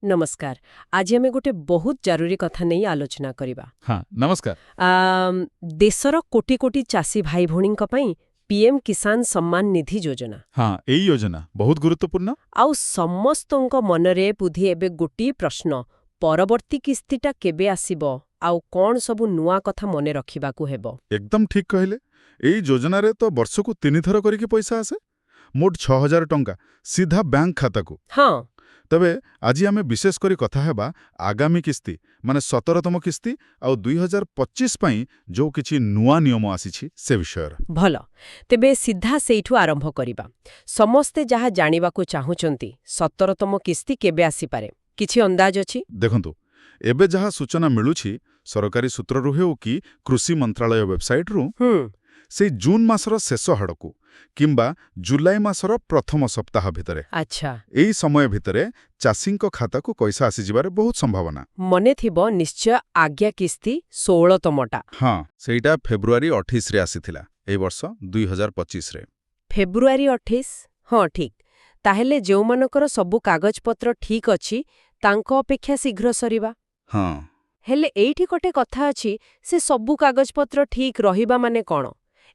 ନମସ୍କାର। ଆଜି ଆମେ ଗୋଟେ ବହୁତ ଜରୁରୀ କଥା ନେଇ ଆଲୋଚନା କରିବା। ହଁ, ନମସ୍କାର। ଦେଶର କୋଟି କୋଟି ଚାଷୀ ଭାଇ ଭଉଣୀଙ୍କ ପାଇଁ ପିଏମ୍ କିଷାନ ସମ୍ମାନ ନିଧି ଯୋଜନା। ହଁ, ଏଇ ଯୋଜନା ବହୁତ ଗୁରୁତ୍ୱପୂର୍ଣ୍ଣ। ଆଉ ସମସ୍ତଙ୍କ ମନରେ ବୋଧେ ଏବେ ଗୋଟିଏ ପ୍ରଶ୍ନ, ପରବର୍ତ୍ତୀ କିସ୍ତିଟା କେବେ ଆସିବ ଆଉ କ'ଣ ସବୁ ନୂଆ କଥା ମନେ ରଖିବାକୁ ହେବ? ଏକଦମ ଠିକ୍ କହିଲେ। ଏଇ ଯୋଜନାରେ ତ ବର୍ଷକୁ 3 ଥର କରିକି ପଇସା ଆସେ, ମୋଟ 6000 ଟଙ୍କା ସିଧା ବ୍ୟାଙ୍କ ଖାତାକୁ। ତେବେ ଆଜି ଆମେ ବିଶେଷ କରି କଥା ହେବା ଆଗାମୀ କିସ୍ତି, ମାନେ 17ତମ କିସ୍ତି ଆଉ 2025 ପାଇଁ ଯୋଉ କିଛି ନୂଆ ନିୟମ ଆସିଛି ସେ ବିଷୟରେ। ଭଲ, ତେବେ ସିଧା ସେଇଠୁ ଆରମ୍ଭ କରିବା। ସମସ୍ତେ ଯାହା ଜାଣିବାକୁ ଚାହୁଁଛନ୍ତି, 17ତମ କିସ୍ତି କେବେ ଆସିପାରେ, କିଛି ଅନ୍ଦାଜ ଅଛି? ଦେଖନ୍ତୁ, ଏବେ ଯାହା ସୂଚନା ମିଳୁଛି, ସରକାରୀ ସୂତ୍ରରୁ ହେଉ କି କୃଷି ମନ୍ତ୍ରାଳୟ ୱେବସାଇଟ୍ରୁ, ସେଇ ଜୁନ୍ ମାସର ଶେଷ ଆଡ଼କୁ କିମ୍ବା ଜୁଲାଇ ମାସର ପ୍ରଥମ ସପ୍ତାହ ଭିତରେ। ଏଇ ସମୟ ଭିତରେ ଚାଷୀଙ୍କ ଖାତାକୁ ପଇସା ଆସିଯିବାର ବହୁତ ସମ୍ଭାବନା। ମନେ ଥିବ ନିଶ୍ଚୟ, ଆଗ କିସ୍ତି 16ତମଟା। ହଁ, ସେଇଟା ଫେବୃଆରୀ 28ରେ ଆସିଥିଲା, ଏଇ ବର୍ଷ 2025ରେ। ଫେବୃଆରୀ 28, ହଁ, ଠିକ୍। ତାହେଲେ ଯେଉଁମାନଙ୍କର ସବୁ କାଗଜପତ୍ର ଠିକ୍ ଅଛି, ତାଙ୍କ ଅପେକ୍ଷା ଶୀଘ୍ର ସରିବା। ହେଲେ ଏଇଠି ଗୋଟେ କଥା ଅଛି, ସେ ସବୁ କାଗଜପତ୍ର ଠିକ୍ ରହିବା ମାନେ କ'ଣ?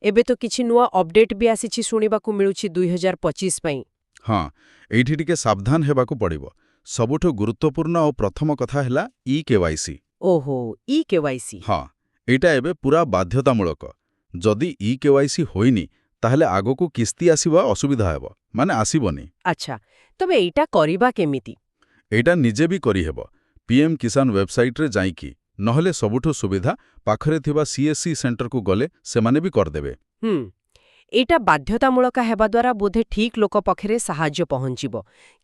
ଏବେ ତ କିଛି ନୂଆ ଅପଡେଟ୍ ବି ଆସିଛି ଶୁଣିବାକୁ ମିଳୁଛି 2025 ପାଇଁ। ହଁ, ଏଇଠି ଟିକେ ସାବଧାନ ହେବାକୁ ପଡ଼ିବ। ସବୁଠୁ ଗୁରୁତ୍ୱପୂର୍ଣ୍ଣ ଆଉ ପ୍ରଥମ କଥା ହେଲା ଇ କେୱାଇସି। ଓହୋ, ଇ କେୱାଇସି। ହଁ, ଏଇଟା ଏବେ ପୁରା ବାଧ୍ୟତାମୂଳକ। ଯଦି ଇ କେୱାଇସି ହୋଇନି, ତାହେଲେ ଆଗକୁ କିସ୍ତି ଆସିବା ଅସୁବିଧା ହେବ, ମାନେ ଆସିବନି। ଆଚ୍ଛା, ତେବେ ଏଇଟା କରିବା କେମିତି? ଏଇଟା ନିଜେ ବି କରିହେବ, ପିଏମ୍ କିଷାନ ୱେବସାଇଟ୍ରେ ଯାଇକି, ନହେଲେ ସବୁଠୁ ସୁବିଧା ପାଖରେ ଥିବା ସିଏସ୍ସି ସେଣ୍ଟରକୁ ଗଲେ ସେମାନେ ବି କରିଦେବେ। ଏଇଟା ବାଧ୍ୟତାମୂଳକ ହେବା ଦ୍ୱାରା ବୋଧେ ଠିକ୍ ଲୋକ ପାଖରେ ସାହାଯ୍ୟ ପହଞ୍ଚିବ।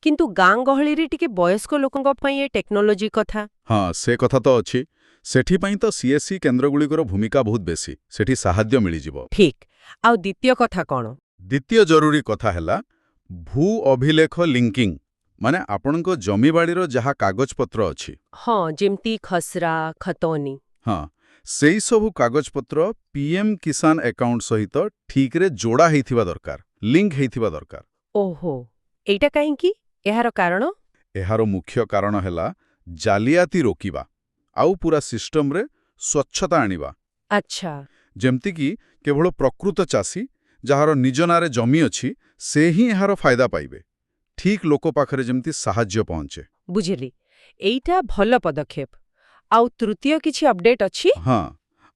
କିନ୍ତୁ ଗାଁ ଗହଳିରେ ଟିକେ ବୟସ୍କ ଲୋକଙ୍କ ପାଇଁ ଏ ଟେକ୍ନୋଲୋଜି କଥା? ହଁ, ସେ କଥା ତ ଅଛି। ସେଥିପାଇଁ ତ ସିଏସ୍ସି କେନ୍ଦ୍ରଗୁଡ଼ିକର ଭୂମିକା ବହୁତ ବେଶୀ। ସେଠି ସାହାଯ୍ୟ ମିଳିଯିବ। ଠିକ୍। ଆଉ ଦ୍ୱିତୀୟ କଥା କ'ଣ? ଦ୍ୱିତୀୟ ଜରୁରୀ କଥା ହେଲା ଭୂ ଅଭିଲେଖ ଲିଙ୍କିଂ, ମାନେ ଆପଣଙ୍କ ଜମିବାଡ଼ିର ଯାହା କାଗଜପତ୍ର ଅଛି, ହଁ, ଯେମିତି ଖସରା, ଖତୌନି। ହଁ, ସେଇ ସବୁ କାଗଜପତ୍ର ପିଏମ୍ କିଷାନ ଆକାଉଣ୍ଟ ସହିତ ଠିକରେ ଯୋଡ଼ା ହେଇଥିବା ଦରକାର, ଲିଙ୍କ ହେଇଥିବା ଦରକାର। ଓହୋ, ଏଇଟା କାହିଁକି? ଏହାର କାରଣ? ଏହାର ମୁଖ୍ୟ କାରଣ ହେଲା ଜାଲିଆତି ରୋକିବା ଆଉ ପୁରା ସିଷ୍ଟମରେ ସ୍ୱଚ୍ଛତା ଆଣିବା। ଯେମିତିକି କେବଳ ପ୍ରକୃତ ଚାଷୀ, ଯାହାର ନିଜ ନାଁରେ ଜମି ଅଛି, ସେ ହିଁ ଏହାର ଫାଇଦା ପାଇବେ। ଠିକ୍ ଲୋକ ପାଖରେ ଯେମିତି ସାହାଯ୍ୟ ପହଞ୍ଚେ। ବୁଝିଲି, ଏଇଟା ଭଲ ପଦକ୍ଷେପ। ଆଉ ତୃତୀୟ କିଛି ଅପଡେଟ୍ ଅଛି? ହଁ,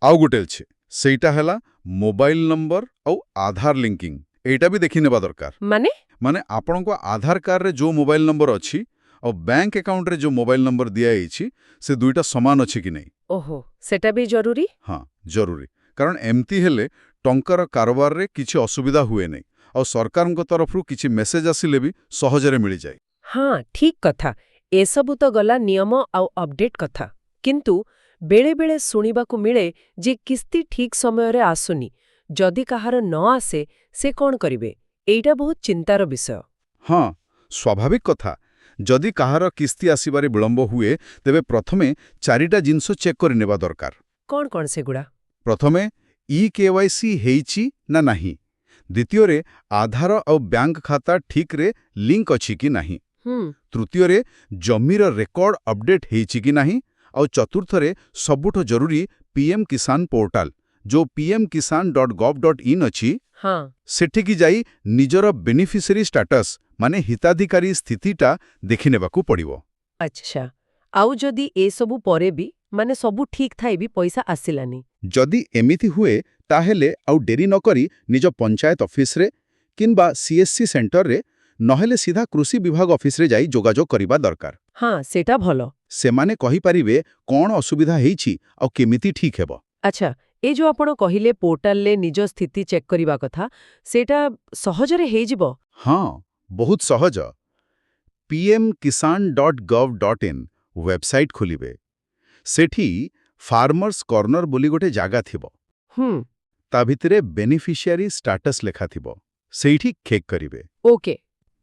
ଆଉ ଗୋଟେ ଅଛି। ସେଇଟା ହେଲା ମୋବାଇଲ ନମ୍ବର ଆଉ ଆଧାର ଲିଙ୍କିଂ। ଏଇଟା ବି ଦେଖିନେବା ଦରକାର। ମାନେ? ମାନେ ଆପଣଙ୍କ ଆଧାର କାର୍ଡରେ ଯୋଉ ମୋବାଇଲ ନମ୍ବର ଅଛି ଆଉ ବ୍ୟାଙ୍କ ଆକାଉଣ୍ଟରେ ଯୋଉ ମୋବାଇଲ ନମ୍ବର ଦିଆଯାଇଛି, ସେ ଦୁଇଟା ସମାନ ଅଛି କି ନାହିଁ। ଓହୋ, ସେଟା ବି ଜରୁରୀ? ହଁ, ଜରୁରୀ। କାରଣ ଏମିତି ହେଲେ ଟଙ୍କାର କାରବାରରେ କିଛି ଅସୁବିଧା ହୁଏ ନାହିଁ ଆଉ ସରକାରଙ୍କ ତରଫରୁ କିଛି ମେସେଜ ଆସିଲେ ବି ସହଜରେ ମିଳିଯାଏ। ହଁ, ଠିକ୍ କଥା। ଏସବୁ ତ ଗଲା ନିୟମ ଆଉ ଅପଡେଟ୍ କଥା। କିନ୍ତୁ ବେଳେବେଳେ ଶୁଣିବାକୁ ମିଳେ ଯେ କିସ୍ତି ଠିକ୍ ସମୟରେ ଆସୁନି। ଯଦି କାହାର ନ ଆସେ, ସେ କ'ଣ କରିବେ? ଏଇଟା ବହୁତ ଚିନ୍ତାର ବିଷୟ। ହଁ, ସ୍ୱାଭାବିକ କଥା। ଯଦି କାହାର କିସ୍ତି ଆସିବାରେ ବିଳମ୍ବ ହୁଏ, ତେବେ ପ୍ରଥମେ ଚାରିଟା ଜିନିଷ ଚେକ୍ କରିନେବା ଦରକାର। କ'ଣ କ'ଣ ସେଗୁଡ଼ା? ପ୍ରଥମେ, ଇ କେୱାଇସି ହେଇଛି ନା ନାହିଁ। ଦ୍ୱିତୀୟରେ, ଆଧାର ଆଉ ବ୍ୟାଙ୍କ ଖାତା ଠିକ୍ରେ ଲିଙ୍କ ଅଛି କି ନାହିଁ। ତୃତୀୟରେ, ଜମିର ରେକର୍ଡ ଅପଡେଟ୍ ହେଇଛି କି ନାହିଁ। ଆଉ ଚତୁର୍ଥରେ, ସବୁଠୁ ଜରୁରୀ, ପିଏମ୍ କିଷାନ ପୋର୍ଟାଲ, ଯୋଉ pmkisan.gov.in ଅଛି, ସେଠିକି ଯାଇ ନିଜର ବେନିଫିସିଆରୀ ଷ୍ଟାଟସ୍, ମାନେ ହିତାଧିକାରୀ ସ୍ଥିତିଟା ଦେଖିନେବାକୁ ପଡ଼ିବ। ଆଚ୍ଛା, ଆଉ ଯଦି ଏସବୁ ପରେ ବି, ମାନେ ସବୁ ଠିକ୍ ଥାଇ ବି ପଇସା ଆସିଲାନି? ଯଦି ଏମିତି ହୁଏ, ତାହେଲେ ଆଉ ଡେରି ନକରି ନିଜ ପଞ୍ଚାୟତ ଅଫିସରେ କିମ୍ବା ସିଏସ୍ସି ସେଣ୍ଟରରେ, ନହେଲେ ସିଧା କୃଷି ବିଭାଗ ଅଫିସରେ ଯାଇ ଯୋଗାଯୋଗ କରିବା ଦରକାର। ହଁ, ସେଟା ଭଲ। ସେମାନେ କହିପାରିବେ କ'ଣ ଅସୁବିଧା ହେଇଛି ଆଉ କେମିତି ଠିକ୍ ହେବ। ଆଚ୍ଛା, ଏ ଯୋଉ ଆପଣ କହିଲେ ପୋର୍ଟାଲରେ ନିଜ ସ୍ଥିତି ଚେକ୍ କରିବା କଥା, ସେଇଟା ସହଜରେ ହେଇଯିବ? ହଁ, ବହୁତ ସହଜ। pmkisan.gov.in website ଖୋଲିବେ। ସେଠି ଫାର୍ମର୍ସ କର୍ଣ୍ଣର ବୋଲି ଗୋଟେ ଜାଗା ଥିବ। ତା ଭିତରେ ବେନିଫିସିଆରୀ ଷ୍ଟାଟସ୍ ଲେଖା ଥିବ। ସେଇଠି କ୍ଲିକ୍ କରିବେ।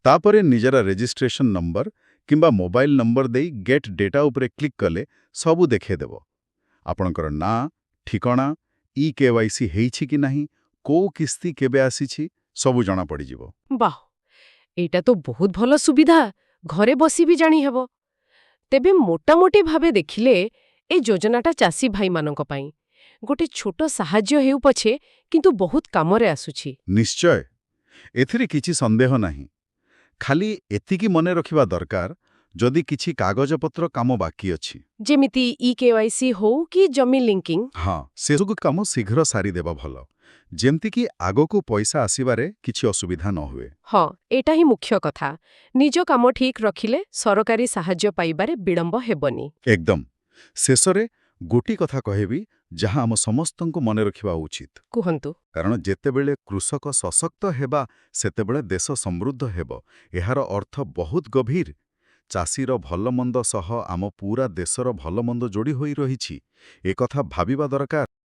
ତାପରେ ନିଜର ରେଜିଷ୍ଟ୍ରେସନ ନମ୍ବର କିମ୍ବା ମୋବାଇଲ ନମ୍ବର ଦେଇ ଗେଟ୍ ଡେଟା ଉପରେ କ୍ଲିକ୍ କଲେ ସବୁ ଦେଖେଇଦେବ। ଆପଣଙ୍କର ନାଁ, ଠିକଣା, ଇ କେୱାଇସି ହେଇଛି କି ନାହିଁ, କୋଉ କିସ୍ତି କେବେ ଆସିଛି, ସବୁ ଜଣାପଡ଼ିଯିବ। ବାহ, ଏଇଟା ତ ବହୁତ ଭଲ ସୁବିଧା। ଘରେ ବସି ବି ଜାଣିହେବ। ତେବେ ମୋଟାମୋଟି ଭାବେ ଦେଖିଲେ ଏ ଯୋଜନାଟା ଚାଷୀ ଭାଇମାନଙ୍କ ପାଇଁ ଗୋଟେ ଛୋଟ ସାହାଯ୍ୟ ହେଉ ପଛେ, କିନ୍ତୁ ବହୁତ କାମରେ ଆସୁଛି। ନିଶ୍ଚୟ, ଏଥିରେ କିଛି ସନ୍ଦେହ ନାହିଁ। ଖାଲି ଏତିକି ମନେ ରଖିବା ଦରକାର, ଯଦି କିଛି କାଗଜପତ୍ର କାମ ବାକି ଅଛି, ଯେମିତି ଇ-କେୱାଇସି ହଉ କି ଜମି ଲିଙ୍କିଂ, ହଁ, ସେସବୁ କାମ ଶୀଘ୍ର ସାରିଦେବା ଭଲ, ଯେମିତିକି ଆଗକୁ ପଇସା ଆସିବାରେ କିଛି ଅସୁବିଧା ନ ହୁଏ। ହଁ, ଏଇଟା ହିଁ ମୁଖ୍ୟ କଥା। ନିଜ କାମ ଠିକ୍ ରଖିଲେ ସରକାରୀ ସାହାଯ୍ୟ ପାଇବାରେ ବିଳମ୍ବ ହେବନି। ଏକଦମ। ଶେଷରେ ଗୋଟିଏ କଥା କହିବି, ଯାହା ଆମ ସମସ୍ତଙ୍କୁ ମନେ ରଖିବା ଉଚିତ। କୁହନ୍ତୁ। କାରଣ ଯେତେବେଳେ କୃଷକ ସଶକ୍ତ ହେବା, ସେତେବେଳେ ଦେଶ ସମୃଦ୍ଧ ହେବ। ଏହାର ଅର୍ଥ ବହୁତ ଗଭୀର। ଚାଷୀର ଭଲମନ୍ଦ ସହ ଆମ ପୁରା ଦେଶର ଭଲମନ୍ଦ ଯୋଡ଼ି ହୋଇ ରହିଛି, ଏକଥା ଭାବିବା ଦରକାର।